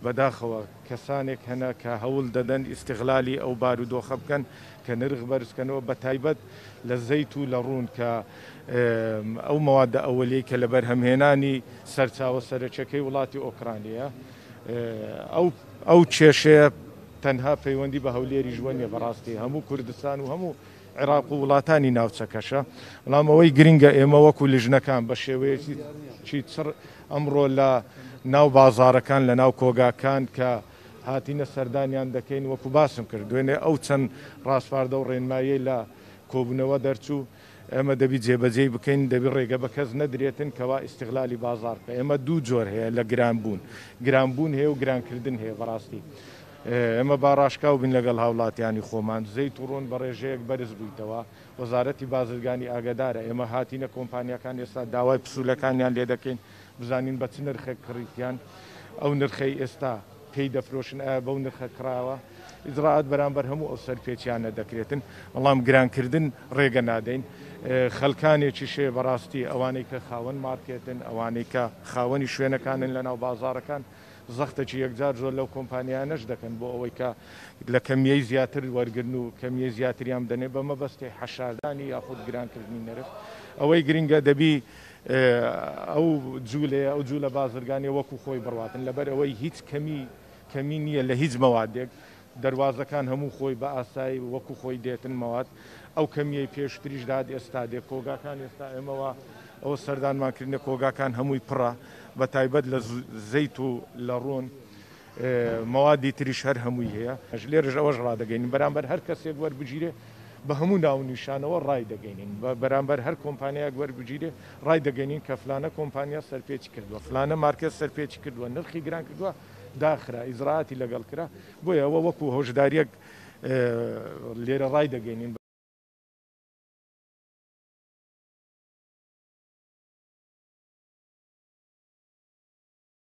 بەداخەوە کەسانێک هەنە کە هەوڵ دەدەن ئیستغلالی ئەو بارودۆخە بکەن کە نرخ بەرز کەنەوە بەتایبەت لە زەیت و لە ڕوون کە ئەو مەوادە ئەوەلیەی کە لە بەرهەمهێنانی سەرچاوە سەرەکیەکەی وڵاتی ئۆکرانیە ئەو ئەو کێشەیە تەنها پەیوەندی بە هەولێریشوە نیە بەڕاستی هەموو کوردستان و هەموو عێراق و وڵاتانی ناوچەکەشە، بەڵام ئەوەی گرنگە ئێمە وەکو لیژنەکان بە شێوەیەکی چڕ ئەمڕۆ لە ناو بازاڕەکان لە ناو کۆگاکان کە هاتینە سەردانیان دەکەین وەکو باسم کرد دوێنێ ئەو چەند ڕاسپاردە و ڕێنماییەی لە کۆبوونەوە دەرچوو ئێمە دەبی جێبەجێی بکەین دەبی ڕێگە بە کەس نەدرێتن کەوا ئیستغلالی بازاڕ بکە ئێمە دوو جۆر هەیە لە گرانبوون گرانبوون هەیە و گرانکردن هەیە بەڕاستی ئێمە با ڕاشکاو بین لەگەڵ هاوڵاتیانی خۆمان، زەیت و ڕۆن بە ڕێژەیەک بەرز بوویتەوە، وەزارەتی بازرگانی ئاگەدارە، ئێمە هاتینە کۆمپانیاکان ئێستا داوای پسولەکانیان لێ دەکەین بزانین بە چ نرخێک کڕیتیان، ئەو نرخەی ئێستا پێی دەفرۆشن ئایا بەو نرخە کڕاوە، ئیجرائات بەرامبەر هەموو ئەو سەرپێچیانە دەکرێتن، بەڵام گرانکردن ڕێگە نادەین، خەلکانێکیش هەیە بەڕاستی ئەوانەی کە خاوەن مارکێتن، ئەوانەی کە خاوەنی شوێنەکانن لەناو بازاڕەکان، زەختێکی یەکجار زۆر لەو کۆمپانیایانەش دەکەن بۆ ئەوەی کە لە کەمیی زیاتر وەرگرن و کەمیی زیاتریان بدەنێ بە مەبەستی حەشاردانی یاخود گرانکردنی نرخ. ئەوەی گرنگە دەبی ئەو جوولەیە، ئەو جوولە بازرگانیە وەکو خۆی بڕواتن لەبەر ئەوەی هیچ کەمی کەمی نییە لە هیچ مەوادێک، دەروازەکان هەموو خۆی بە ئاسایی وەکو خۆی دێتن مەواد ئەو کەمیەی پێشتریش دەهات ئێستا دێ کۆگاکان ئێستا ئێمە وا ئەوە سەردانمان کردنە کۆگاکان هەمووی پڕە بە تایبەت لە زەیت و لە ڕۆن مەوادی تریش هەر هەمووی هەیە لێرەش ئەوەش ڕادەگەینین بەرامبەر هەر کەسێک وەربگیرێ بە هەموو ناو و نیشانەوە ڕایدەگەینین بەرامبەر هەر کۆمپانیایەک وەربگیرێ ڕایدەگەینین کە فلانە کۆمپانیا سەرپێچی کردووە فلانە مارکێت سەرپێچی کردووە نرخی گران کردووە داخرا، ئیجرائاتی لەگەڵ کرا، بۆیە ئەوە وەکو هۆشدارییەک لێرە ڕایدەگەینین.